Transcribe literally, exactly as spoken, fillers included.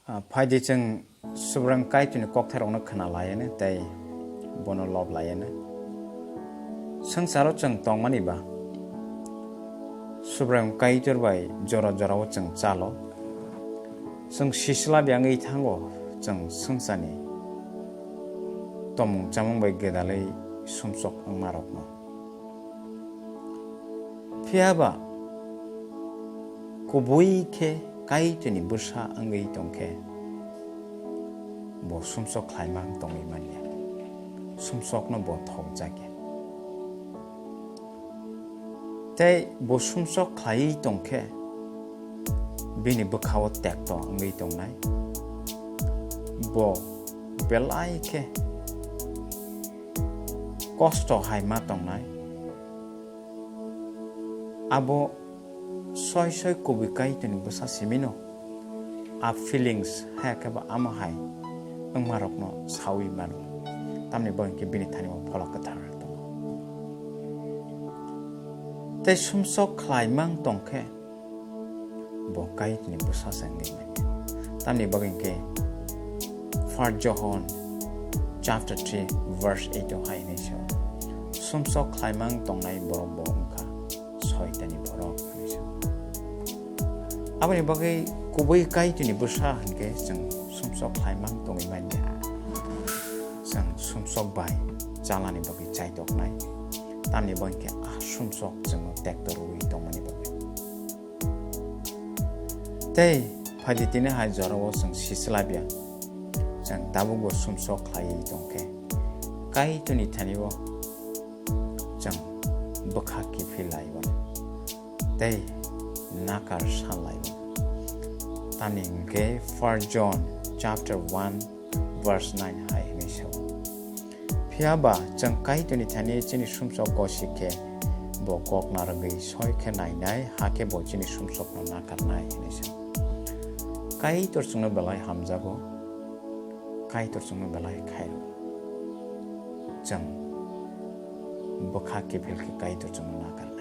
Ah, phaidi chwng Subrang Kaitorni kokthairokno khna laiya tei bono lob laiya. Swngcharo chwng tongmani ba Subrang Kaitor bai jora jorao chwng chalo. Chwng sisla byangwi thango, chwng swngcharni tomung chamung bai gwdalwi sumsok wngmarokno. Phiya ba kubui khe Kaitorni bwsa wngwi tongkhe, bo sumsok khlaimang tongwi manya, sumsokno bo thokjakya. Tei bo sumsok khlaiwi tongkhe, bini bwkhao tekto wngwi tongnai, bo belai khe kosto hai ma tongnai. Abo soi soi kubui Kaitorni bwsa simino a feelings haya khe ba amo hai wngmarokno saui mano. Tamni bagwi khe bini thani o pholok kwthar tongo. Tei sumsok khlaimang tongkhe bo Kaitorni bwsa se wngwi manya. Tamni bagwi khe First John chapter three verse eight o hai hwnwi sao, sumsok khlaimang tongnai borok bo wngkha Soitanni borok hwnwi sao. Aboni bagwi kubui Kaitorni bwsa hwnkhe chwng sumsok khlaimang tongwi manya. Chwng sumsok bai chalani bagwi chaitoknai. Tamni bagwi khe a sumsok chwngno tekto rwui tongmani bagwi. Tei phaidi tini hai jorao chwng sichlabya, chwng tabukbo sumsok khlaiwi tongkhe, Kaitorni thani o chwng bwkha kiphil lai-o tei nakar san lai-o. Tamni hwnkhe First John chapter one verse nine hai hwnwi sao. Phiya ba chwng Kaitorni thani chini sumsok gosi khe bo kok narwgwi soi khe nainai, hakhe bo chini sumsokno nakarnai hwnwi sao. Kaitor chwngno belai hamjago, Kaitor chwngno belai khairw. Chwng bwkha kiphil khe Kaitor chwngno nakarnai.